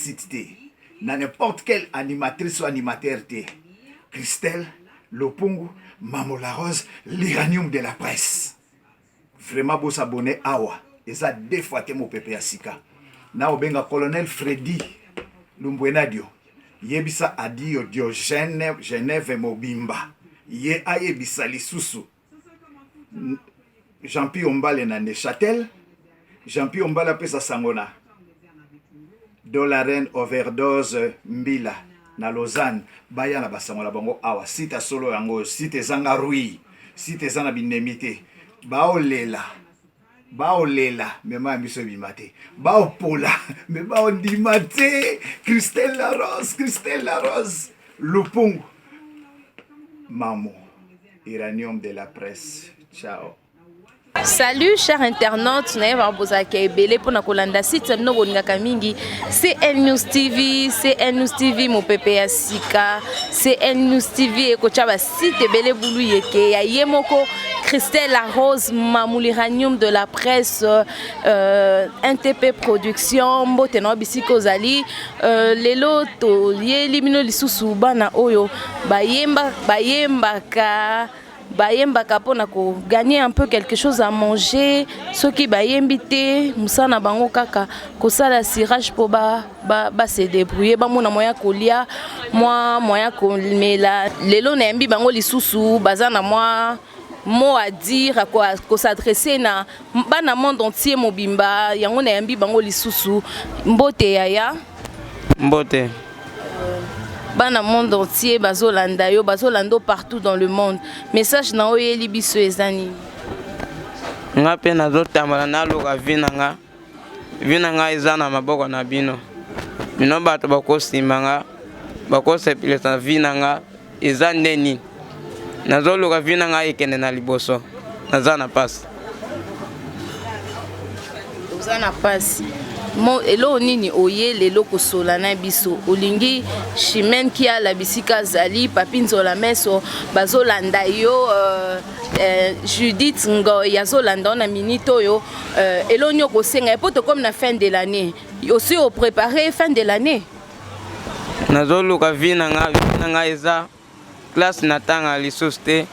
Site te na n'importe quelle animatrice ou animateur te Christelle Lopungu Mamo la Rose l'uranium de la presse vraiment bo s'abonner awa eza deux fois te mopepe ya sika na obenga colonel Freddy Lumbwenadio yebisa Adio Diogène Genève mobimba ye ayebisa lisusu Jean-Pi Ombale na Neuchâtel, Jean-Pi Ombale apesa sango na Dolaren overdose Mbila na Lausanne, baya na basango na bango awa. Site ya solo yango oyo, site ezanga rouille, site eza na binemi te, baolela baolela me mai ya miso ebima te, baopola me baondima te. Christelle la Rose, Christelle la Rose Lupungu Mamu Uranium de la presse. Ciao. Salut chers internautes, nayeba bozalaka ebele mpona kolanda site na bino bolingaka mingi CL News TV, CL News TV mopepe ya sika, CL News TV ekotya basite ebele bulu yeke ya ye moko Christelle La Rose Mamuliranium de la presse euh, NTP Production mbote na bisika ozali euh, lelo toyeli bino lisusu bana oyo bayemba bayembaka bayembaka mpona ko gagner un peu quelque chose à manger soki bayembi te mosala na bango kaka kosala cirage mpo ba, ba, ba se débrouiller bamona moyen kolia mwa moyen komela lelo nayambi bango lisusu baza na mwa mot à dire ko s'adresser na bana monde entier mobimba yango nayambi bango lisusu mbote yaya mbote bana monde entier bazolanda yo bazolanda yo partout dans le monde message na oyeli biso eza nini nga mpe nazotambola naluka vie na nga vie na nga eza na maboko na bino bino bato bakosimba nga bakosepelisa vie na nga eza nde nini nazoluka vie na nga ekende na liboso naza na mpasi oza na mpasi eloko nini oye lelo kosola na biso olingi chimene kiala bisika azali papi nzola meso bazolanda yo uh, uh, judith ngoi azolanda yo na minute oyo uh, eloko nini okosenga ye mpo tokomi na fin de l'année osi oprépare fin de l'année nazoluka vie na nga vie na nga eza classe natanga lisusu te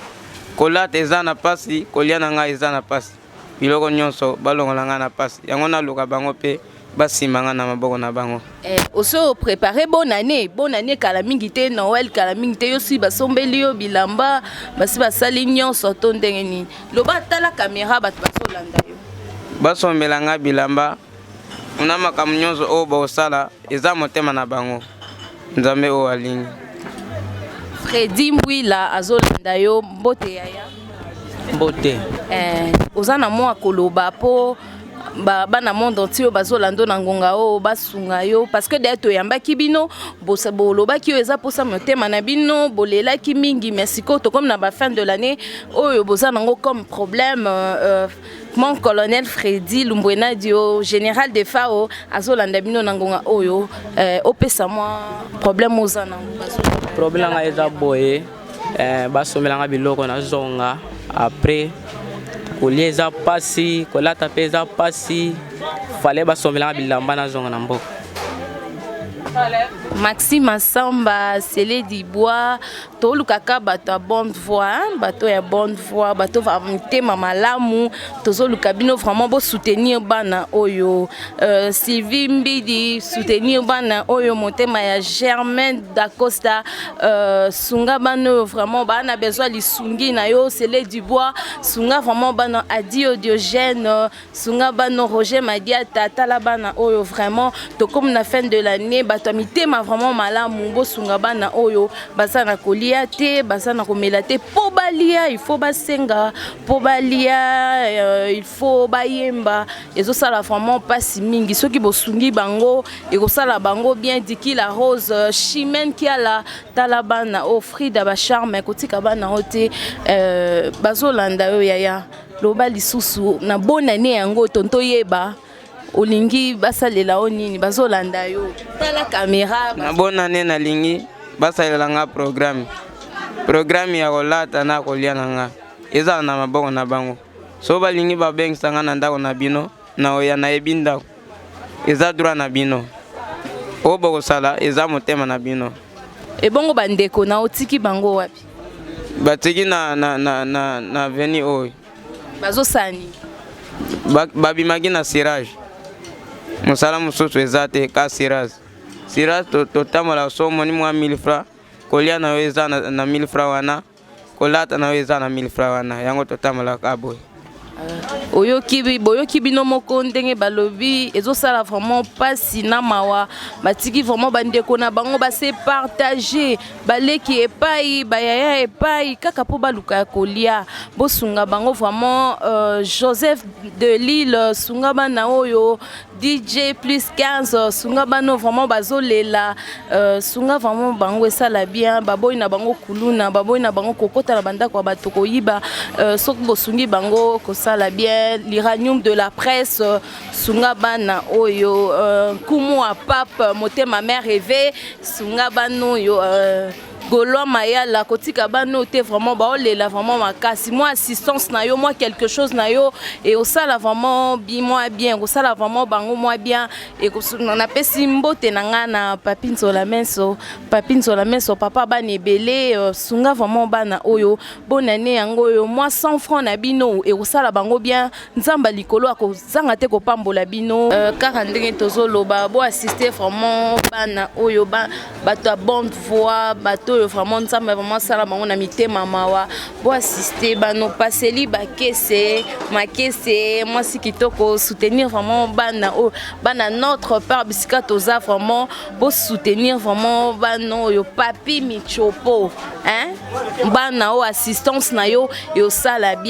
kolata eza na mpasi kolia na ngai eza na mpasi biloko nyonso balongola ngai na mpasi yango naluka bango mpe basimba ngai na maboko na bango eh, osi oprépare bonne année bonne année kala mingi te noël kala mingi te yo si basombeli yo bilamba basi basali nyonso to ndenge nini loba tala kamera bato bazolanda yo basombela ngai bilamba na makambo nyonso oyo bakosala eza motema na bango nzambe oyo alingi Fredi Mbwila azolanda yo mbote yaya mbote eh, oza na mwa koloba mpo bana monde entier oyo bazolanda na ngonga oyo basunga yo parce que d'ailleurs toyambaki bino bolobaki oyo eza mposa motema na bino bolelaki mingi mais sikoyo tokomi na bafin de l'année oyo boza nango comme problème euh, Mon colonel Freddy Lumbwenadio, général de FAO, azolanda bino na ngonga oyo, euh, opesa mwa problème oza na Problème nga eza boye, euh, basomela nga biloko na zonga après kolia eza pasi, kolata pe eza pasi, fallait basomela nga bilamba na zonga na mboka. Maxime Massamba, Célé Dubois, tolukaka bato ya bonne voix bato ya bonne voix bato ya mitema malamu tozoluka bino vraiment bosoutenir bana oyo euh, sylvie mbidi soutenir bana oyo motema ya germain dacosta euh, sunga bana oyo vraiment baa na besoin lisungi na yo sele dubois sunga vraiment bana adio diogène Sunga bano Roger Madiata tala bana oyo vraiment tokomi na fin de l'année bato ya mitema vraiment malamu bosunga bana oyo baza na kolia te baza na komela te mpo balia il faut basenga mpo balia euh, il faut bayemba ezosala vraiment mpasi mingi soki bosungi bango ekosala bango bien diki la rose euh, chimène kiala tala bana oyo frida bacharme kotika bana oyo te euh, bazolanda yo yaya Loba lisusu na bonne année yango tonto yeba olingi basalela yo nini bazolanda yo tala kamera na bonne année nalingi basalela nga programme programme ya kolata na kolia na nga ezala na maboko na bango so balingi babengisa nga na ndako na bino na oya nayebi ndako eza droit na bino. Oyo bokosala eza motema na bino. Ebongo bandeko na otiki bango wapi? Batiki na veni oyo. Bazosala nini? Babimaki na cirage. Mosala mosusu eza te ka cirage. Cirage totambola so omoni mwa 1000 francs, kolia na yo eza na 1000 francs wana, kolata na yo eza na 1000 francs wana, yango totambolaka boye. Oyoki, boyoki bino moko ndenge balobi, ezosala vraiment mpasi na mawa. Batiki vraiment bandeko na bango, base partage, baleki epai, bayaya epai, kaka mpo baluka ya kolia. Bosunga bango vraiment. Joseph de Lille, sunga bana oyo. DJ plus 15, sunga bana vraiment, bazolela. Sunga vraiment bango, esala bien. Baboyi na bango kuluna, baboyi na bango kokota na bandako ya bato koyiba. Soki bosungi bango, kosala bien. L'uranium de la presse, sunga bana oyo. Nkumu ya pape, motema mare rêve, sunga bana oyo. Gaulois Mayala, kotika bana oyo te vraiment, baolela vraiment makasi. Mwa assistance na yo, mwa quelque chose na yo, e osala vraiment mwa bien, kosala vraiment bango mwa bien. Napesi mbote na ngai na Papi Nzola Meso, Papi Nzola Meso, papa bana ebele. Sunga vraiment bana oyo. Bonane yango oyo, mwa 100 francs na bino ekosala bango bien. Nzambe likolo akozanga te kopambola bino. Kaka ndenge tozoloba, boassiste vraiment bana oyo, bato ya bonne foi, bato oyo vraiment Nzambe vraiment asala bango na mitema mawa. Boassiste bano. Paseli bakese makese, mwasi kitoko, soutenir vraiment bana oyo, bana notre part bisika toza. Vraiment bosoutenir vraiment bana oyo. Papi Michopo, hein? Bana oyo, assistance na yo eosala bien.